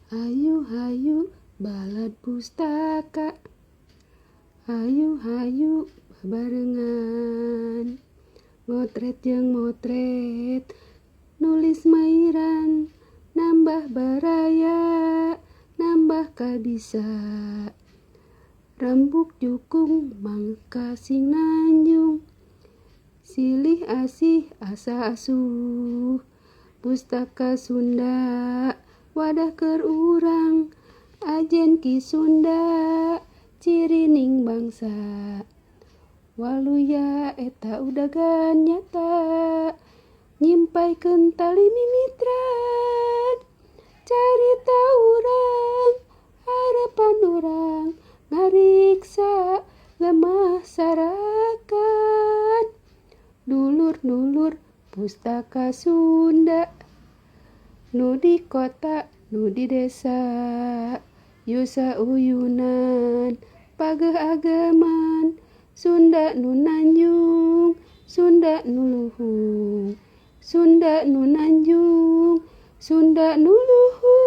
Hayu hayu balad pustaka, hayu hayu babarengan. Ngotret jeung motret, nulis mairan, nambah baraya, nambah kabisa. Rambuk jukung mangka sing nanjung, silih asih asa asuh. Pustaka Sunda wadah keur urang, ajen Ki Sunda cirining bangsa. Waluya eta udagan nyata, nyimpaikeun tali mimitran. Carita urang harepan urang, ngariksa lemah sarakan. Dulur-dulur pustaka Sunda, nu di kota nu di desa, yusa uyunan pageh ageman. Sunda nu nanjung, Sunda nu luhung, Sunda nu nanjung, Sunda nu luhung.